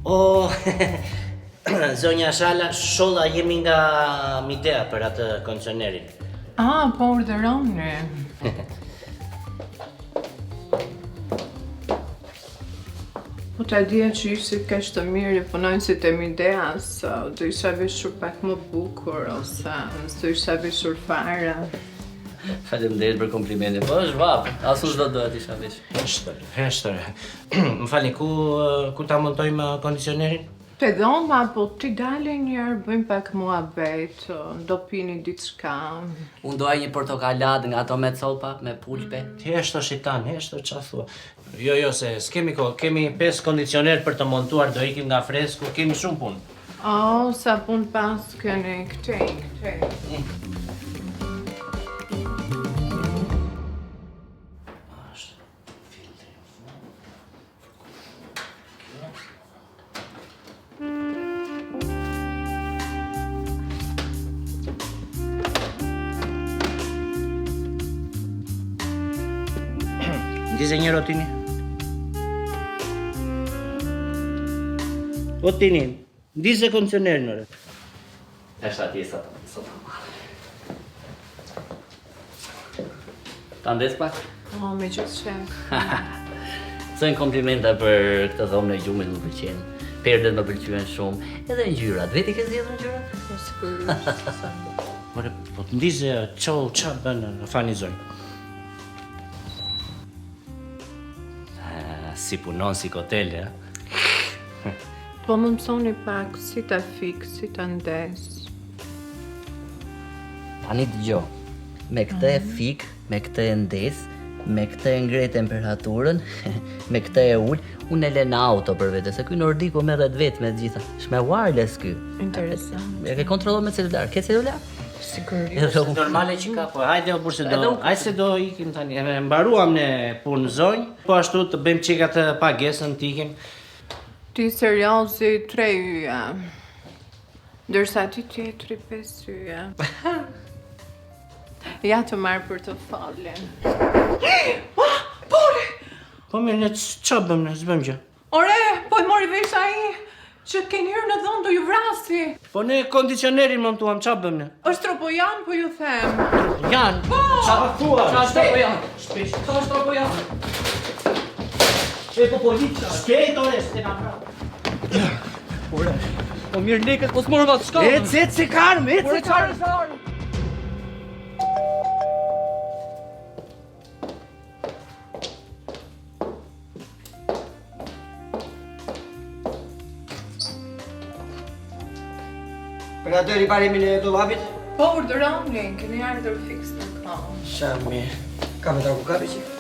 O, zonja Shala, Sholla, jemi nga Midea për atë kondicionerin. Ah, po urdhëroni. Po ta dija që ishit kaq të mirë punonjësit e Mideas, do isha veshur pak më bukur, ose s'do isha veshur fare. Faleminderit për komplimentin. Po është vapë, as unë s'do doja të isha veshur. Heshtër, heshtër. Më falni, ku, ku ta montojmë kondicionerin? Te dhoma, po ti dale njëherë, bëjmë pak muhabet, do pini diçka. Unë doja një portokallat nga ato me copa, me pulpe. Hesht o shitan, hesht o ça thua. Jo, jo, se s'kemi kohë, kemi 5 kondicioner për të montuar, do ikim nga fresku, kemi shumë punë. Oh, sa punë paskeni, këtej, këtej. Ndize njëherë o Tini. O Tini, ndize kondicionerin ore. Është atje sa të sa të marr. Ta ndez pak? Po, me gjithë qejf. Zonjë komplimenta për këtë dhomën e gjumit më pëlqen. Perdet më pëlqyen shumë. Edhe ngjyrat. Vetë i ke zgjedhur ngjyrat? Po sigurisht. Ore, po të ndize, ço, ça bën, më falni zonjë. Si punon si kotel, e? Po më mësoni pak si ta fik, si ta ndez. Tani dëgjo. Me këtë e mhm. fik, me këtë e ndez, me këtë e ngre temperaturën, me këtë e ul, unë e le në auto për vete, se ky Nordiku merret vetë me të gjitha. Është me wireless ky. Interesant. E ke kontrollon me celular. Ke celular? Sigurisht. Edhe unë. Normale që ka, po hajde o burrë se do, hajde se do ikim tani. E mbaruam ne punë zonjë, po ashtu të bëjmë çik atë pagesën të ikim. Ti seriozi tre yje. Ndërsa ti tjetri pesë yje. Ja të marr portofolin. Ah, Bore! Po mirë, ne ça bëmë ne, s'bëmë gjë. Ore, po e mori vesh ai që keni hyrë në dhomë do ju vrasi. Po ne kondicionerin montuam, ça bëmë ne? Është tropojan, po ju them. Tropojan? Po! Ça thua? Ça është tropojan? Shpejt. Ça është tropojan? E po policia. Shpejt ore, s'te na pra. Ore, po mirë lekët, po s'morëm atë shkallën. Ec, ec, se ka armë, ec, Ore, se ka çfarë është armë? Për atë riparimin e dollapit? Po urdhëroni, keni ardhur fiks në kohë. Sa mirë. Ka me ku ka që?